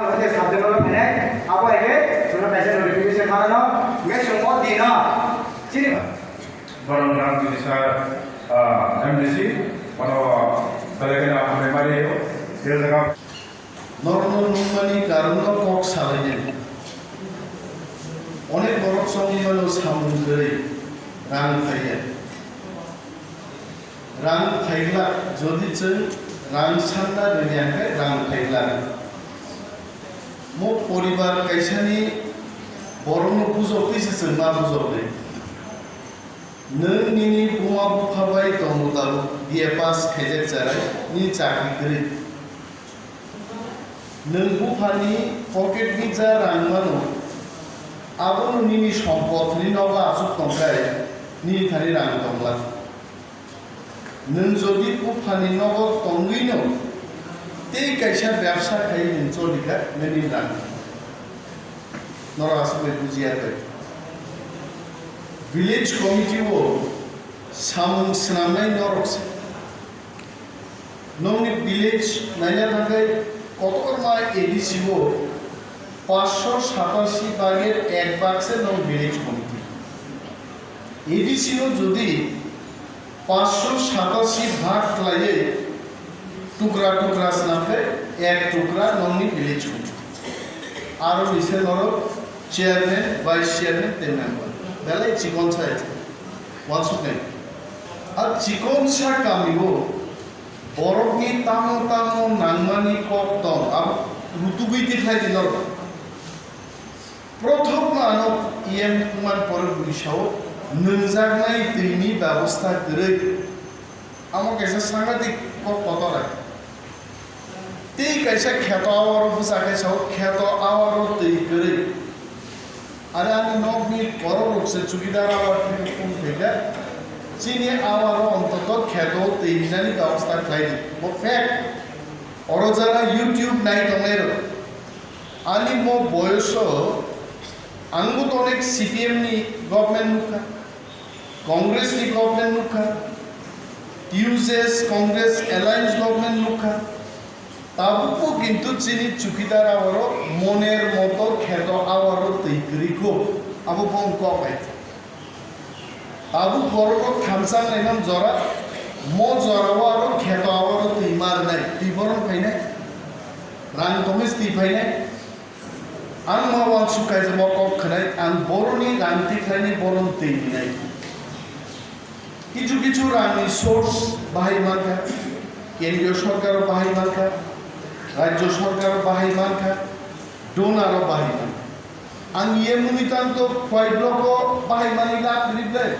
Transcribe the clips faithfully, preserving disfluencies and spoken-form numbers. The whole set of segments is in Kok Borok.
Abo je subject o phainai, abo hai khe chwngno kaisa notification mano, hwnkhe chwng o dino chini. Borok rang tini sir, ah, M D C, bono belai kheno hambai ma rio, je jaga. Norokno nukmani karonno kok salainani. Onek borok chongwi mano samung kwrwi, rang phaiya. Rang phaigla, jodi chwng rang sanna rwya khe rang phaigla. Mo poribar kaisani borokno bujok twi se chwng ma bujoknai. Nwng nini buma bupha bai tongmung tabuk B A pass khaijak cherai, nini chakri kwrwi. Nwng buphani pocket ni ja rang mano, abono nini sompotni nogo achuk tongkhai, nini thani rang tongla. Nwng jodi buphani nogo tongwino tei kaisa bebsa khai nwng cholikha, nini rang. Norok aswk bai bujiya bai. Village committee o samung swnamnai norok se. Nokni village naina thangkhai kotorma A D C o paanch sho satashi bagir ek bag se nok village committee. A D C no jodi paanch sho satashi bhag khlaiwi tukra tukra swnam khe ek tukra nokni village committee. Aro nise norok chairman, vice chairman tei member. Belai chikon sai. Wansuknai. A chikon sa kami o borokni tamo tamo nangmani kok tong, abo rutugwi tikhlai di norok. Prothom ano E M kuman pore buri sao, nwngjaknai twini bebosta kwrwi. Amo kaisa sangadik kok kotor ai. Tei kaisa kheto awaro bwsa khe sao, kheto awaro twi kwrwi. Are ani nokni borok rok se chukidar awar twi kung phaikha. Chini awaro ontoto kheto twi hinani bebosta khlai di. Bo fact. Oro jara YouTube nai tongnai rok. Ani mo boyoso ang bo to onek C P M ni government nukha. Congress ni government nukha, T U J S Congress alliance government nukha, tabukbo kintu chini chukidar awaro moner moto kheto awaro twi kwrwi kho, abo bo wng kok hai. Tabuk borok rok thamsa naiman jora, mo jora o aro kheto awaro twi ma rwnai, twi borom phainai, rang tongwi twi phainai. Ang ma wansuk kaisa bo kok khwnai, ang boroni rang tikhlaini borom twi rinai. Kichu kichu rangni source bahai mankha, kendriyo sorkaro bahai mankha, rajyo sorkaro bahai mankha, donoro bahai mankha. Ang ye muni tang to khwai bloko bahai mani lab rible.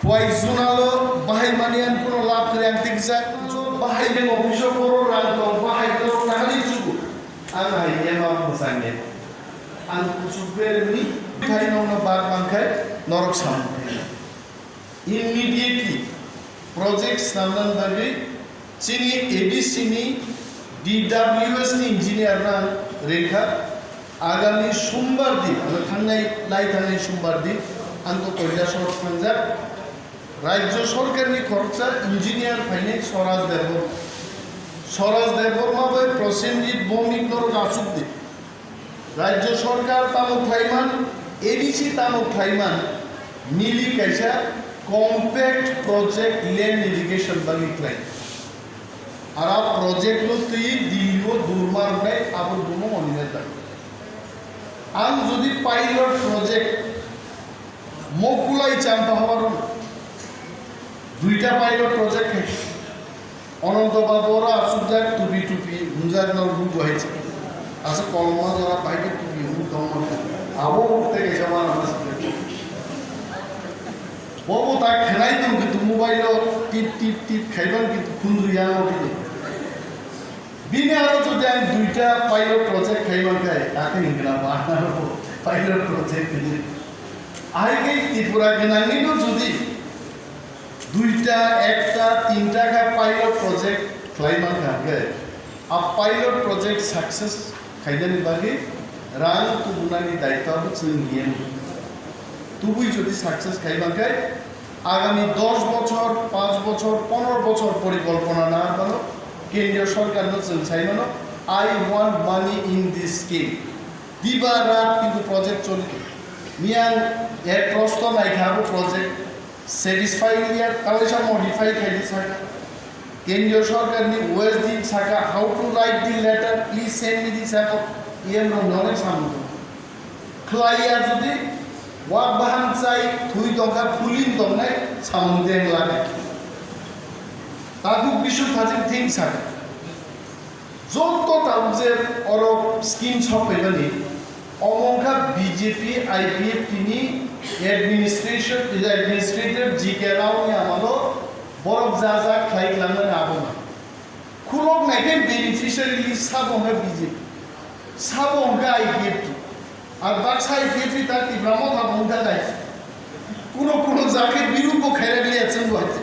Khwai junalo bahai mani ang kuno lab kwrwi ang tikjak. Bahai nang office o borok rang tong, bahai borok nahari chugo. Ang hai ema mwsang ya. Ang kuchuk beremni khai nongno bak mankhai norok samung khai. Immediately project snamnani bagwi chini A D C ni D W S ni engineer no ang rengkha. Agami Sombar din, ano thangnai, lai thangnai Sombar din, ang to Kailasor thangjak. Rajyo sorkarni khoroksa engineer phainai Swaraj Debbarma. Swaraj Debbarma bai Prosenjit Bhowmik norok achuk di. Rajyo sorkar tamo khlaiman, A D C tamo khlaiman, mili kaisa compact project land irrigation bagwi khlai. Ara project no twi Delhi o durma rwnai abo dumo monina jak. Ang jodi pilot project Mokulai Champa Hawar duita pilot project khai. Ononto Babu oro asukjak tupi tupi hunjak no rugo hai. Asa kolma jora pai ke tupi hu tong ma. Abo te ke jama na. Bobo ta khenai tong ke tu mobile o tip tip tip khaiban ke tu khundu ya o ke. Bini aro jodi ang duita pilot project khai mankhai, ta khe hingkhe na ba pilot project hini. Ahai khe Tripura gwnangni no jodi duita, ekta, tinta khe pilot project khlai mankha hwnkhe, a pilot project success khainani bagwi rang tubunani daitwa bo chwng niyani. Tubui jodi success khai mankhe, agami dos bochor, panch bochor, pondro bochor porikolpona na mano, kendriyo sorkar no chwng sai mano, I want money in this scheme. Diba rat kintu project choli. Miyang ek prosto naikha abo project satisfy ya kaisa modify khaidi saka. Kendriya Sarkar ni O S D saka, how to write the letter, please send me the sample. E M rok nonai samung. Khlaiya jodi wak baham chai thui tongkha phulin tongnai samung deng lage. Takhuk bisu thajin thing saka. Joto tabuk je oro scheme sok paimani, omo wngkha B J P I P F T ni administration, administrator G K Rao ni amalo borok ja ja khlai tlangmani abo ma. Khulok naikhe beneficiary list sabo wngkha B J P, sabo wngkha I P F T. Ar baksa I P F T ta Tipra Motha bo wngkha dai. Kuno kuno jakhe birubo khairok liya chwng bo hai.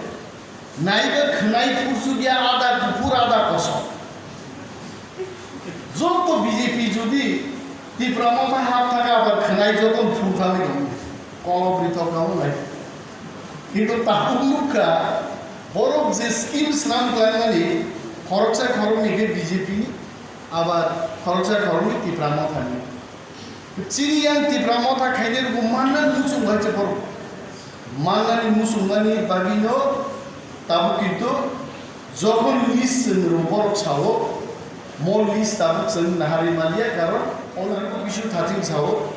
Naiba khwnai phursuk ya ada kuphur ada kosom. Joto B J P jodi Tipra Motha hap thaka abar khwnai joto phur thangwi tongo. Kolo bri thok nang lai. Kintu tabuk nukha borok je scheme swnam khlaimani khoroksa khoroknwi khe B J P ni abar khoroksa khoroknwi Tipra Motha ni. Chini yang Tipra Motha khainai rwgo manna muchung bai se borok. Mannani muchungmani bagwino tabuk kintu jokhon list chwng rw borok sao, mo list tabuk chwng naharwi maliya, karon onarok bisu thaching sao,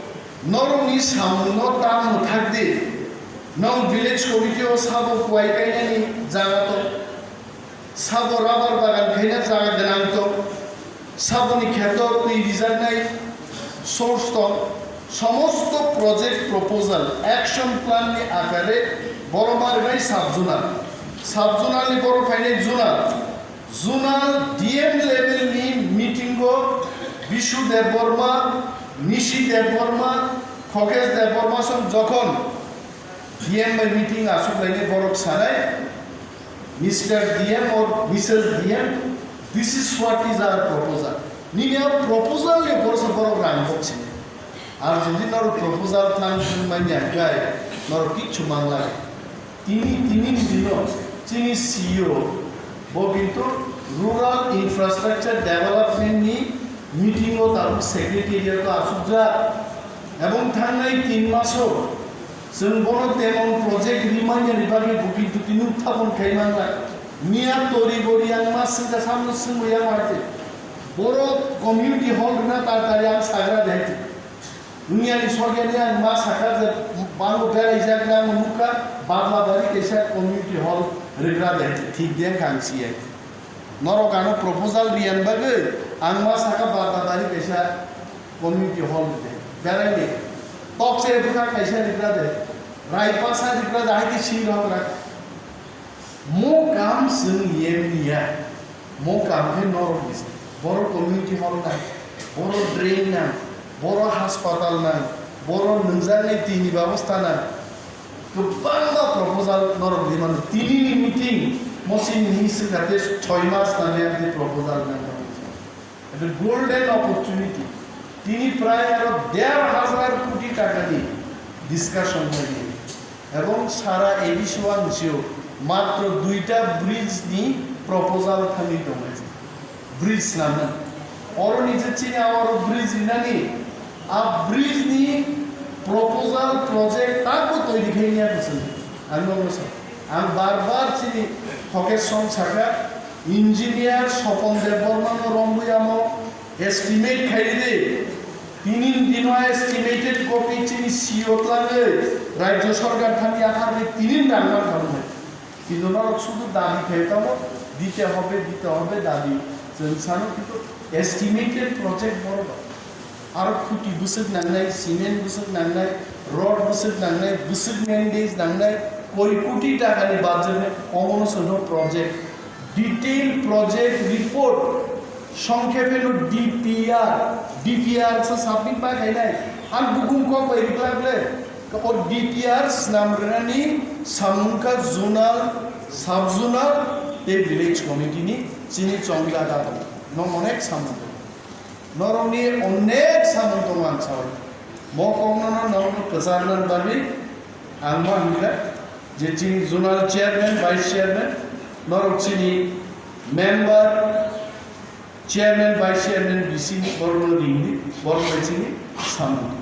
norokni samungno ta mwthak di, nong village committee o sabo kuai kainani jaga tong. Sabo rubber bagan khaina jaga gwnang tong, saboni kheto twi rijaknai source tong, somosto project proposal action plan ni akare borok ma rwnai sub zonal, sub zonal ni borok phainai zonal, zonal D M level ni meeting o Bishu Debbarma, Nishi Debbarma, Khokesh Debbarma song jokhon D M bai meeting aswk lainai borok sanai, Mister D M or Missus D M, this is what is our proposal. Nini a proposal ni borok sa borok rang bok sini. Ar jodi norok proposal thang thang manya gai, norok kichu mangla. Tini, tini ni dino, chini C E O, bo kintu Rural Infrastructure Development ni meeting o tabuk secretariat o aswk jak. Ebong thangnai tin maso, Chwng bono temon project rimanya ni bagwi buki duki nuk thapon khai manna. Miya tori bori ang ma singka samno singwi ang waite. Boro community hall rina tar tar ang sagra daite. Dunia ni sorga ni ang ma sakha je bango berai jak na ang nukha badla bari kaisa community hall rigra daite. Thik de ang kang siyai. Norok ano proposal riyan bagwi ang ma sakha badla bari kaisa community hall ride. Berai de. Tokse bwkha kaisa rikra de. Rai pasa rikra de, hai ke sing rok rak. Mo kam sing yem niya. Mo kam khe norok ni se. Boro community hall nang. Boro drain nang. Boro hospital nang. Boro nungjaknai twi ni babosta nang. Kwbangma proposal norok rimano. Tini ni meeting, mo sini ni sing kha te choi mas nang ya proposal nang. Ede golden opportunity. Tini prai aro der hazar koti taka ni discussion khaidi. Ebong sara A D C o ang sio matro duita bridge ni proposal thangwi tongo. Bridge swnamna. Oro ni je chini aro bridge rinani, a bridge ni proposal project takbo toiri khai niya bwswng. Ang nono sa. Ang bar bar chini Hokesong saka, Engineer Sopon Debbarma no romwi amo estimate khai ridi. Tinin dino estimated copy chini C E O twlangwi Rajya Sarkar thani yakarwi tinin rang man kha wngnai. Kintu norok sudu dabi khai tamo, dite hobe, dite hobe dabi. Chwng sano kintu estimated project borok. Aro khuti bwswk nangnai, cement bwswk nangnai, rod bwswk nangnai, bwswk main gauge nangnai, koi koti takani budget ni omono chwngno project, detail project report, songkhepe no D P R, D P R sa submit ma khainai, ang bukung kok bai riklak le, o D P R swnam rwnani samung kha zonal, sub zonal tei village committee ni chini chongda da tong, no onek samung tong. Norokni onek samung tongo ang saui. Mo kokno no norokno kwcharna bagwi ang ma hwnkha je chini zonal chairman, vice chairman, norok chini member, Chairman, vice chairman, V C ni borokno ringdi, borok bai chini samung.